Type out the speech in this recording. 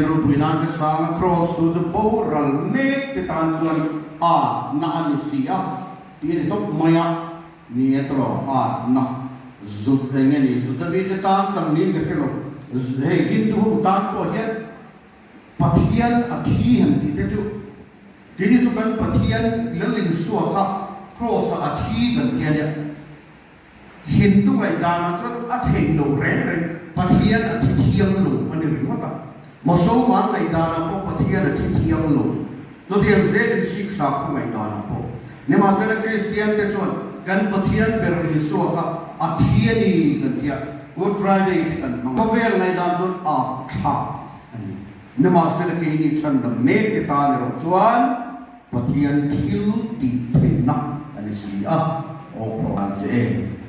Pathian ropui nan ka sang a, Kraws tu chu boral mek te tan chuan atna a ni si a, tih a ni tawp mai a, ni e tawh atna zut eng nge ni, zut a mite tan chang niin ka hre lo, hei Hindu ho tan pawh hian Pathian a thi han tih te chu kini chu kan Pathian Lal Isua kha Kraws ah a thi kan ti a nia. Hindu ngaihdanah chuan a theih lo reng reng, Pathian a thi thiang lo a ni ringawt a. Mosolman ngaihdanah pawh Pathian a thi thiang lo. Chutiang zelin Sikh sakhaw ngaihdanah pawh. Nimahsela Kristian te chuan kan Pathian ber Isua kha a thi a ni kan ti a, Good Friday te kan hmang a. Khawvel ngaihdan chuan a thlak a ni. Nimahsela keini chhandam mek te tan erawh chuan Pathian thil tih theihna a ni si a, aw khawh ang che em?